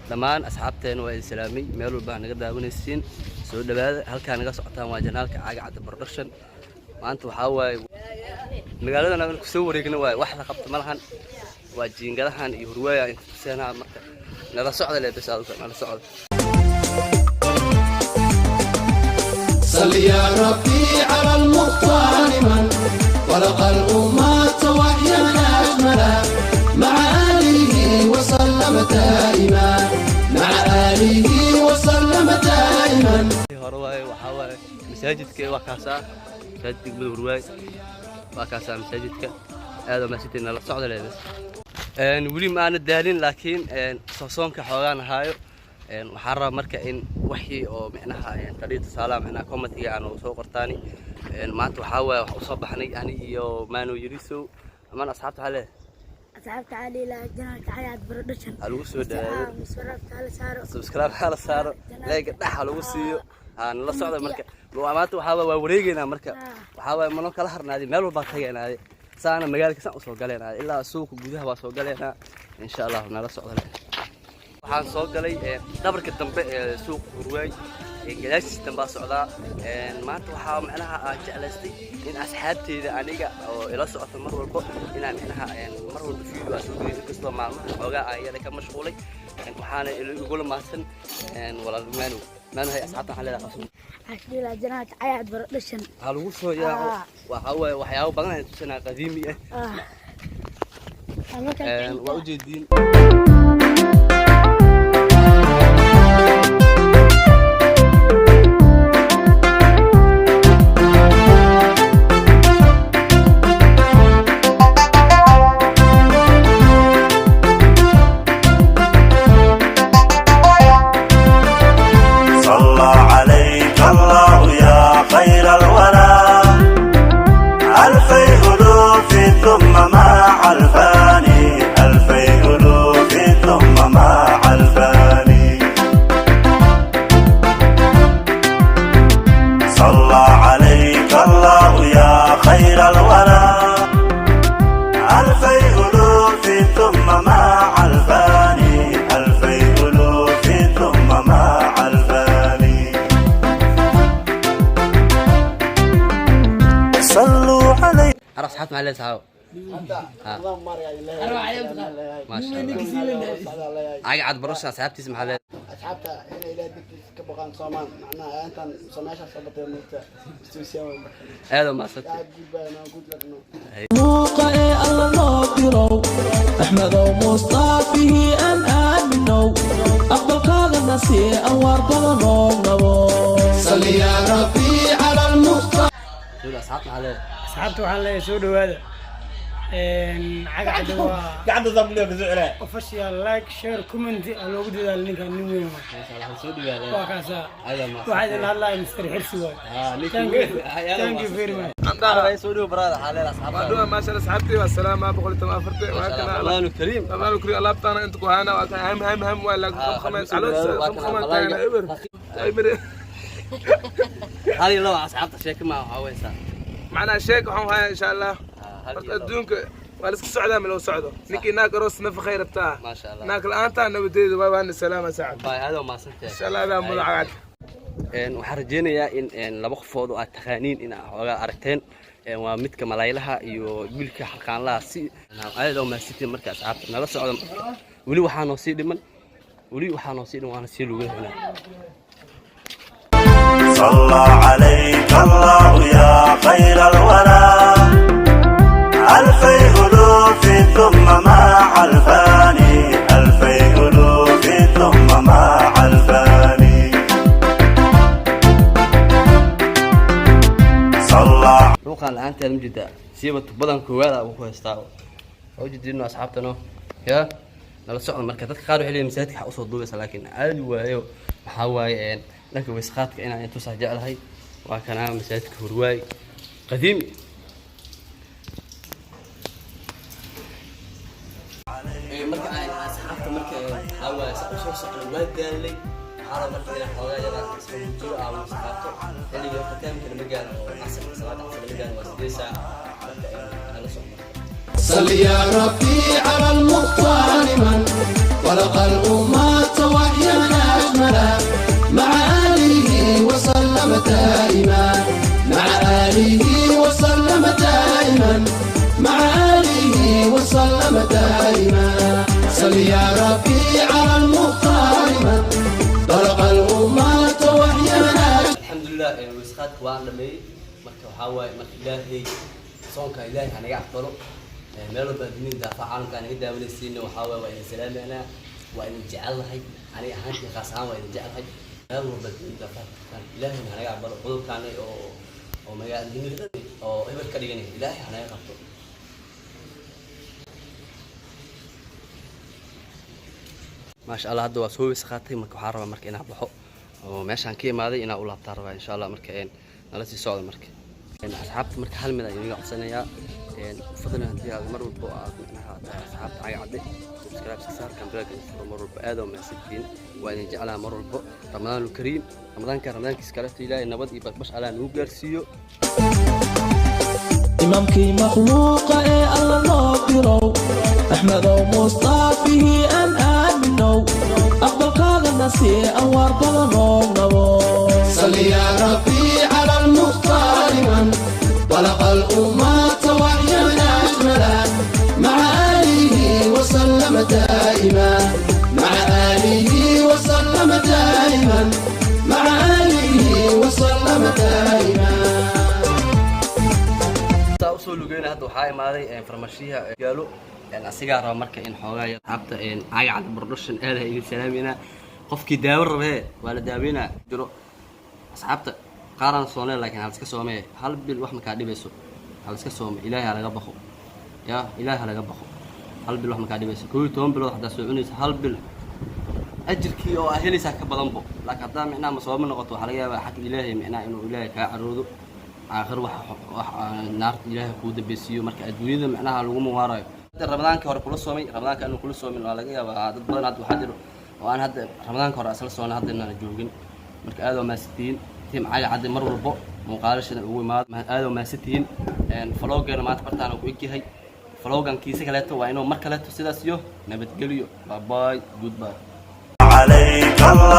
Dhammaan asxaabteena waa idin salaamay, meel walba naga daawanaysiin. Soo dhawaada, halkaa naga socotaan waa channelka Caaga Cadda Production. Maanta waxaa waaye magaaladan aan kusoo wareegna waaye, wax la qabta ma lahan. Waa jiingadahan iyo Hurwaaya aan kutuseenaa. Marka nala socda le bas, adiga nala socda. صل يا ربي على المختار من خلق الأمة وحيا أجملا، مع آله وسلم دائما، مع آله وسلم دائما. Hore waaye, waxaa waaye masaajidka, waa kaasaa masaajidka degmada Hurwaay, waa kaasaa masaajidka. Aad oo masaajidka nala socda le bas. Weli ma aana daalin, laakiin soosoonka xoogaan ahaayo. Waxaan rabaa marka in wixii oo micnaha taliyo tusaalaha micnaha commentiga aan soo qortaani. Maanta waxaa waaye wax usoo baxnay ani iyo Maano Yarisow. Amaan asxaabta waxaa leedahay? Asxaabta cali ilaa channelka Cagacad Production. Ha lagu soo dhawaado. Subscribe hala saaro. Subscribe hala saaro, like dhax ha lagu siiyo, ha nala socda. Marka maanta waxaa waaye waa wareegeynaa. Marka waxaa waaye manoo kala harnaaday, meel walbaa tagaynaaday, saana magaalka saan usoo galeynaa, ilaa suuqa gudaha waa soo galeynaa, insha Allah. Nala socda le. Waxaan soo galay dhabarka dambe ee suuqa Hurwaay, gadaashiis dambaa socdaa. Maanta waxaa macnaha aan jeclaystay in asxaabteyda aniga oo ila socota mar walbo inaan micnaha mar walba video aan soo geliyo, inkastoo maalmaha xoogaa aan iyada ka mashquulay. Waxaana igula mahadsan walaal Maanow. Maanow, hay, asxaabta waxaan leedahay qabso. Waxaa channelka Cagacad Production. Waxaa lagu soo yaaco. Waxaa waaye waxyaabo badan aan tusanaa qadiimi ah. Waa ujeediin. صلى عليك الله يا خير الورى، ألفي ألوف ثم مع الفاني، ألفي ألوف ثم مع الفاني. صلى عليك الله يا خير الورى، ألفي ألوف ثم مع الفاني، ألفي ألوف ثم مع الفاني. صلوا عليه. Ara asxaabta maxaa leedahay, saxaabo? Maasha Allah, Caaga Cad Production asxaabtiisa maxaa leedahay? Asxaabta inay Ilaah dartiisa ka baqaan, soomaan macnaha intaan sameeshaas soo batay mugta istuusiyaan way marka. Aad oo mahadsantahay. Aad guud baa guud lagno. Muuqa ee Alla noo dirow, Axmedow Mustaafihii aan aaminow, aqbalkaagana sii anwaar badanoo nabo. صل يا ربي على المختار. Soo asxaabta maxaa leedahay? Asxaabta waxaan leeyahay soo dhawaada. Cagacadda waa gacanta sabliyo ka socdaa. Official, like, share, comment aa loogu dadaalo. Ninkan nin weyn waay. Maasha Allah, soo dhawaada. Waa kaasaa. Aad oo mahadsantahay. Waxaa idin hadlaya Mr Xirsi waay. Ninka Thank weyn. you. Thank you very much. Soo dhawo brother, waxaa leedahay asxaabta? Waa maasha Allah, asxaabtii waa salaama 114. Waa kana. Ramaanu kariim. Ramaanu kariim. Alaabtaana inta ku hayna waa kan ham ham ham waa la khamays caloosha khamays taagna eber eber. Hal iyo laba asxaabta sheeko ma waxaa weysaa? Macnaha sheek waxaan hayaa, insha Allah. Hal horta iyo laba. Adduunka waa la iska socdaa, ma loo socdo ninkii naag aroos nafaqay rabtaa. Maasha Allah. Naag la'aantaa nabadeedu waa waana salaama sacad. Bye, aad oo mahadsantahay. Insha Allah adaa mudacad. Waxaan rajeynayaa in laba qofood oo aad taqaaniin in aad xoogaa aragteen. Waa midka malaylaha iyo wiilka xalqaanlaha. Si aad oo mahadsantiin. Marka asxaabta nala socda, marka weli waxaa noo sii dhiman, weli waxaa noo sii dhiman, waana sii lugeynaa. صلى عليك الله يا خير الورى، ألفي ألوف ثم مع الفاني، ألفي ألوف ثم مع الفاني. صلى Luuqaan la-aanteeda ma jirtaa siiba tubadan koowaada uu ku haystaa. Waa ujeedino asxaabtano ya nala socda. Marka dadka qaar waxay leeyihin masaajidka waxaa usoo duubaysa, laakiin caadi waayo. Waxaa waaye dhanka weysqaadka inaan intuusaa jeclahay. Waa kanaa masaajidka Hurwaay qadiimi. Marka ay asxaabta marka waxaa waaye sa usoo socda waa daalay. Waxaa raba marka inaan xoogaa yara iska muujiyo aa weysqaato. Xilliga horta taamka lama gaarin oo casarka, salaada casar lama gaarin, waa 8 saac. Marka nala socdo. صل يا ربي على المختار من خلق الأمة. يا ربي على المختار من بلغ الأمة وحيا. Alxamdulilah, weysaqaadka waan dhameeyey. Marka waxaa waaye, marka Ilaahay soonka Ilaahay hanaga aqbalo. Meel walba dunida daafaha caalamka naga daawanaysiina, waxaa waaye waa idin salaameynaa, waa idin jecelnahay. Aniga ahaantii, khaas ahaan, waa idin jecelahay. Meel walba dunida daafaha joogtaan, Ilaahay hanaga aqbalo. Cudurkaana oo magaala dunida dhan oo eber ka dhiganay, Ilaahay hanaga qabto. Maasha Allah, hadda waa soo weyse qaatay. Marka waxaa rabaa marka inaan baxo oo meeshaan ka imaaday inaan u laabtaa rabaa, insha Allah. Marka nala sii socda. Marka asxaabta, marka hal mid ayaan iga codsanayaa. Fadlan, haddii aad mar walba oo aad micnaha tahay asxaabta Caga Cadde, subscribe iska saar, gambaleelka furo mar walba. Aad oo mahadsantihiin, waa idin jeclaha mar walbo. Ramadaanu kariim. Ramadaanka ramadaankiis kaleeto Ilaahay nabad iyo bashbash Allah nagu gaarsiiyo. Imaamkii makhluuqa ee Alla noo dirow, Axmedow Mustaafihii aan aaminow, aqbalkaaga nasii anwaar badanoo nabo. صل يا ربي على المختار من بلغ الأمة وحيا أجملا، مع آله وسلم دائما، مع آله وسلم دائما، مع آله وسلم دائما. Saa usoo lugeyna, hadda waxaa imaaday farmashiyaha gaalo. Asigaa raba marka in xoogaa yar. Asxaabta Caga Cad Production, aad idin salaameynaa. Qofkii daawo rabee waa la daaweynaa jiro. Asxaabta qaaraan sooneen, laakiin hal iska soomee. Hal bil wax makaa dhibayso, hal iska soome. Ilaahay ha laga baqo, ya Ilaahay ha laga baqo. Hal bil wax makaa dhibayso. 11 bilood haddaa soo cunayso, hal bil ajirkii oo aa helaysaa ka badanbo. Laakiin haddaa micnaha masooma noqoto, waxaa laga yaabaa xagga Ilaahay micnaha inuu Ilaahay kaa caroodo, aakhir wax naarta Ilaahay kuu dambeysiiyo. Marka adduunyada micnaha laguma waarayo. Hadda Ramadaanka hore kula soomay, Ramadaanka inuu kula soomin waa laga yaabaa. Dad badan hadda waxaa jiro oo aan hadda Ramadaanka hore asla soona, hadda inaan joogin. Marka aad waa mahadsantihiin, team Caga Cadde. Mar walbo muuqaalashada ugu imaado, aad waa mahadsantihiin. Vloggeena maanta bartaan ku egyahay. Vloggan kiisa kaleeto waa inuu mar kaleeto. Sidaas iyo nabadgelyo. Bye bye, goodbye. عليك الله.